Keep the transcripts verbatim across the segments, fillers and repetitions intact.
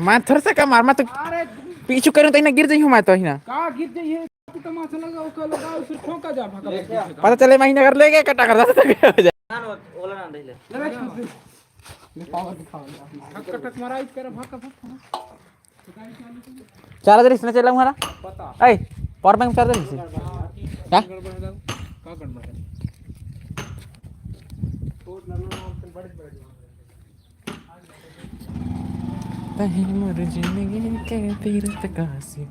मैं थोड़ा सा कम मार, मैं तो पीछू करूँ तो इन्हें गिर जाइए, मैं तो ही ना। का गिर जाइए? तू तमाशा लगा, ओकर लगा, उसे ठोका जा, भागा। पता चले महीना कर लेके कटा कर दे। ओला ना ले ले। ले भाई, ले पावर दिखाओ। ठक, ठक, ठक, मारा, इस करे, भाग, भाग, भाग। चार्जर इसने चला हमारा। पता। ए, पावर बैंक चार्जर इसने। का? का गड़बड़ है? तही मोर जिंदगी के तीरथ काशी।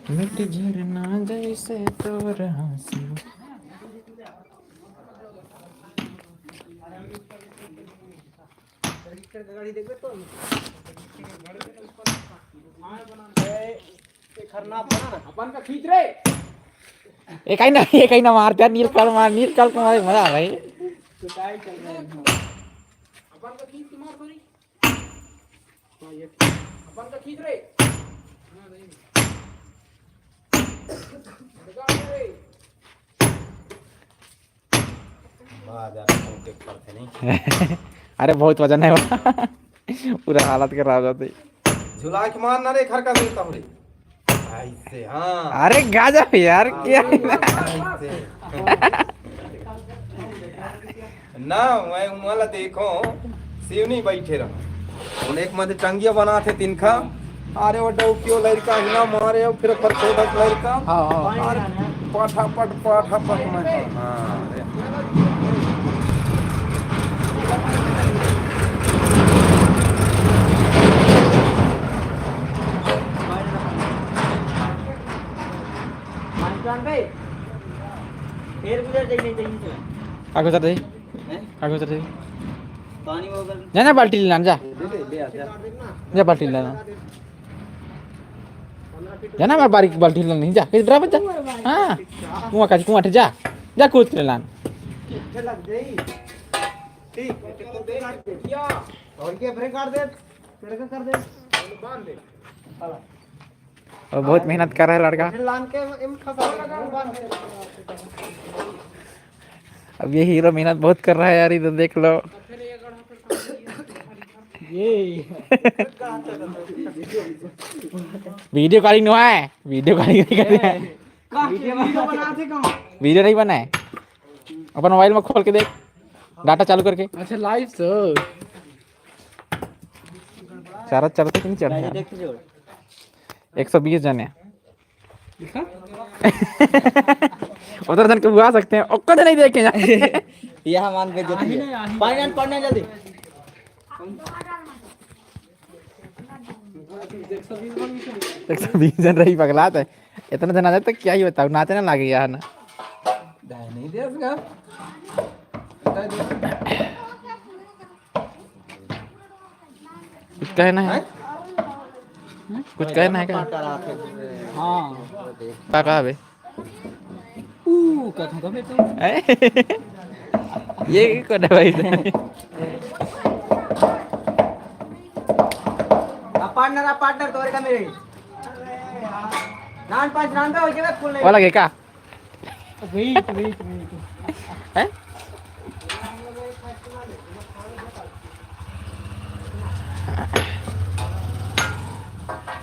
मिट झरना जैसे तोर आंसू। अपन का खींच रे। एक ही ना, एक ही ना मारते यार, नील कल मार, नील कल को मारे, मजा आ भाई। अपन का खींच के मार थोड़ी। हाँ, ये अपन का खींच रे। अरे बहुत वजन है वो। पूरा हालत खराब हो जाती। झुला के मार ना रे, घर का देता हो रे। ऐसे, हाँ। अरे गाजा यार, क्या? ऐसे। ना, मैं उमला देखो, सिवनी बैठे रहो। उन एक मत टंगिया बनाथे तिनखा। अरे वो डौकियो लड़का ही ना मारे, फिर ओकर छोटा लड़का। हाँ, हाँ। अरे पटापट, पटापट में। हाँ, अरे। आगे उतर दे। हैं? आगे उतर दे। पानी वो कर। जा ना बाल्टी ले लाना, जा। ले, ले, ले आ, जा। जा बाल्टी ले लाना। जा ना, हमारे बारी की बाल्टी ले लाना, जा। किस बराबर जा। हाँ। कुआं का, कुआं ठे जा। जा कूद के ले लाना। ठीक। और ये ब्रेक काट दे। पेड़ का कर दे। बांध दे। और बहुत मेहनत कर रहा है लड़का। फिर लान के इन फंसा लगा, बांध दे। अब ये हीरो मेहनत बहुत कर रहा है यार, इधर देख लो। ये वीडियो कॉलिंग नहीं हुआ है, वीडियो कॉलिंग नहीं कर रहा है। वीडियो बनाते कहाँ? वीडियो नहीं बना है, अपन मोबाइल में खोल के देख, डाटा चालू करके। अच्छा, लाइव से। चारा चढ़ते कि नहीं चढ़ते यार? एक सौ बीस जने। उधर जन के बुआ सकते हैं, ओकर नहीं देखे यार। यह मान बेइज्जती है। पानी आन, पानी आन जल्दी। एक सौ बीस जन रही पगला, तो इतना जन आ जाए तो क्या ही बताओ, नाचे ना लागे यार ना। नहीं दे इसका। कुछ कहना है? हैं? कुछ कहना है क्या? हाँ। का, का बे? ऊ, कथों का बे तो। हैं? ये कौन है भाई? आ, पार्टनर, आ, पार्टनर, तोरे का मेरे। नान पाँच नान पे हो गया, फुल नहीं। वाला के का? Wait, wait, wait. हैं?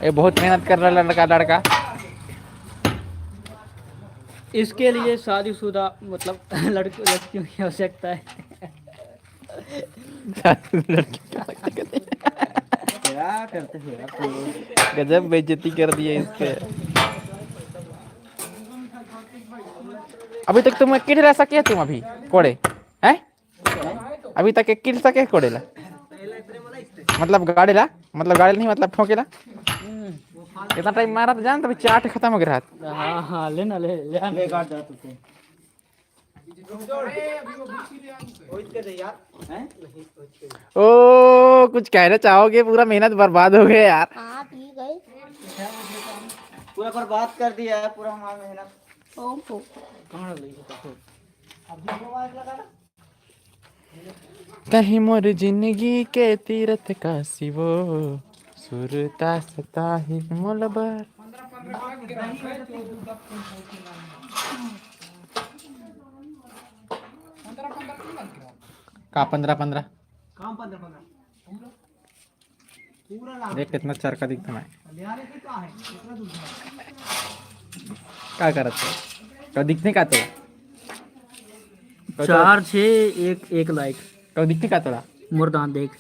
ये बहुत मेहनत कर रहा है लड़का, लड़का। इसके लिए शादीशुदा, मतलब, लड़की, लड़कियों की आवश्यकता है। लड़की क्या लगता है? क्या करते हो यार तुम लोग? गजब बेइज्जती कर दी है इसके। अभी तक तुम अकेले रह सके तुम अभी कोड़े, हैं? अभी तक अकेले सके कोड़े ला, मतलब गाड़े ला, मतलब गाड़े नहीं, मतलब ठोके ला। इतना टाइम मारा तो जान, तभी चार ठे खत्म हो गया हाथ। हाँ, हाँ, ले ना, ले, ले आ। ले काट जा तू। ओ, कुछ कहना चाहोगे? पूरा मेहनत बर्बाद हो गया यार। हाँ, ठीक है। पूरा बर्बाद कर दिया है, पूरा हमारा मेहनत। ओहो। कहाँ लग रही है? कहीं मोर जिंदगी के तीरथ काशी वो। सुरता सता ही मोला बर। का पंद्रह पंद्रह? काम पंद्रह पंद्रह। देख कितना चरका दिखता मैं। का करत है? का दिखने का तो? का तो चार छः एक एक लाइक। का दिखने का तोला? मोर दांत देख।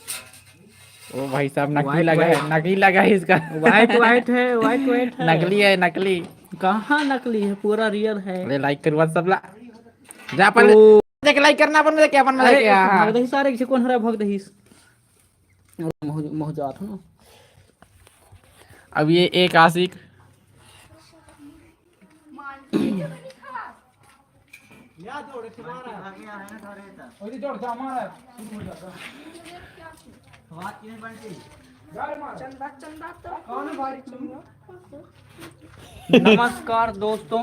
ओ भाई साहब, नकली white, लगा है, white। नकली लगा है इसका। White white है, white white है। नकली है, नकली। कहाँ नकली है, पूरा रियल है। अरे लाइक करवा सब ला। जा अपन तो देख, लाइक करना अपन में, क्या अपन में अरे, क्या? भग दही सारे, किसी कौन हरा भग दही। मोह, मोह जात हो ना। अब ये एक आशिक। नमस्कार दोस्तों,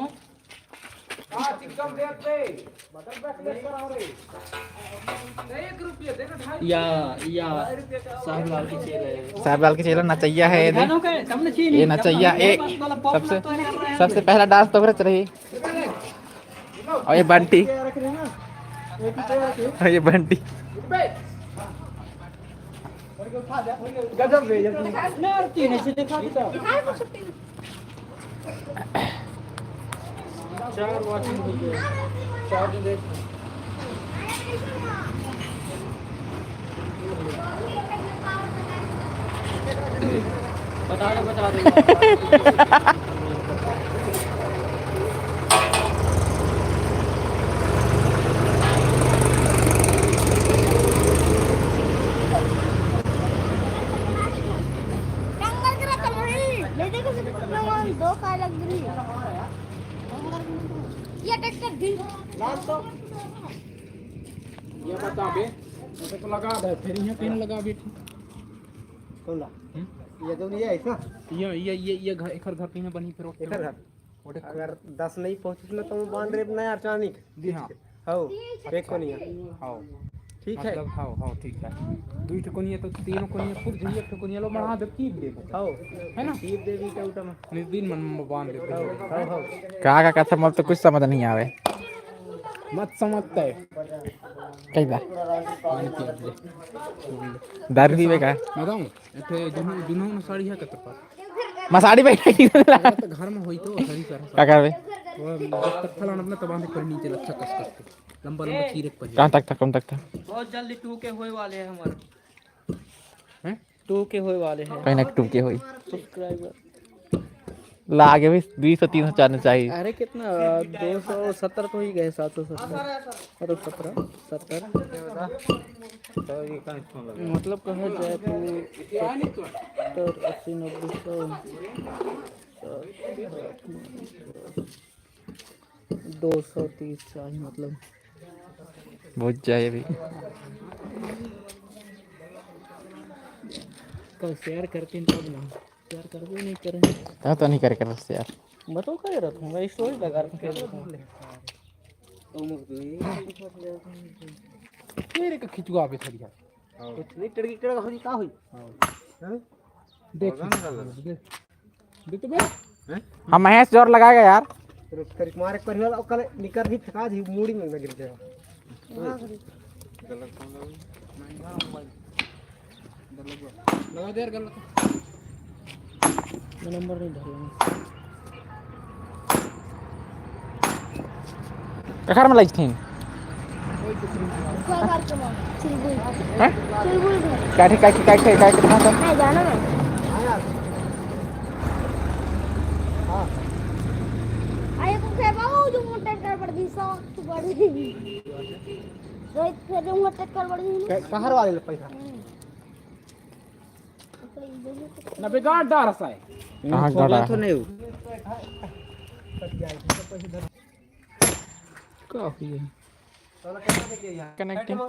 या या साहब लाल के चेला है। साहब लाल के चेला नचैया है ये देख। ये नचैया, ए, सबसे सबसे पहला डांस तो ओकरे चलही। और ये बंटी, और ये बंटी। गजब है ये। चार वॉचिंग हो गया। चार देख। बता दो, बता दो। टंगल करा तो नहीं, ले देखो से टंगल दो का लग रही। ये ट्रैक्टर भी। लाल तो। ये बता बे, ये तो लगा दे, फिर यहाँ कहीं लगा बैठी। कौन ला? हम्म? ये तो नहीं है ऐसा? ये, ये, ये, ये घर, एकर घर कहीं बनही फिर ओठे एकर घर? ओठे अगर दस नहीं पहुँचिस ना तो मैं बांध रे ना यार, चानी के। जी हाँ। हौ, एक कोनिया। हौ। ठीक है। मतलब, हौ, हौ, ठीक है। दुई ठो कोनिया तो तीनों कोनिया फूट जाइए, एक ठो कोनिया लो बढ़ा दे, कीप दे। हौ। है ना? कीप दे भी क्या उठा में? निस दिन मन में बांध दे। हौ, हौ, हौ। का, का कथा, मोला तो कुछ समझ नहीं आवे। मत समझते। कई बा? दारू पीबे का? मैं बताऊं? एठे दुनो, दुनो में साड़ी है कतर पास? मसाड़ी बैठे ही ना। अरे तो घर में होई तो सही कर। का करबे? वो जब तक फलाना अपना तबांध कर नीचे अच्छा कस कस के। लंबा लंबा चीरे के पहले। कहाँ तक था, कौन तक था? बहुत जल्दी टू के होए वाले हैं हमारे। हैं? टू के होए वाले हैं। कहीं ना टू के होई। सब्सक्राइबर। लागे भी दुई सौ तीन सौ चढ़ना चाहिए। अरे कितना? दो सौ सत्तर तो ही गए, सात सौ सत्तर। मतलब सत्रह, सत्तर। मतलब कहा जाए तो सत्तर, अस्सी, नब्बे, सौ। दो सौ तीस चाहिए, मतलब। बहुत चाहिए भी। कल शेयर करते हैं तब ना। शेयर करबो नहीं करे। हाँ, तो नहीं करे कर शेयर। बताओ करे रहता हूँ, मैं स्टोरी लगा रखा हूँ Facebook में। तेरे का खिंचुआ पे थोड़ी है। कुछ नहीं, टिड़की टिड़का होई, का होई? हाँ। देख। देख तो बे। हैं? हम महेश जोर लगाएगा यार। रुक, तेरे मारे पर वाला कल निकर ही फेंका दी, मूड़ी में गिर गया। गलत कौन लगा? लगा दे यार, गलत। मैं नंबर नहीं धरे। कखर में लाइस थिन? हैं? चुलबुल घर। काठी, काठी, काठी, काठी, कहाँ था? मैं जाना मैं। आए को खेबा वो जो मोटर कर पड़ दी, सौ तो बढ़ गई। रोहित के जो मोटर कर पड़ गई। कहाँ वाले पैसा? ना बेकार डार सा है। कहाँ खोला गड़ा तो है? नहीं हो। का हुई है? कनेक्टिंग।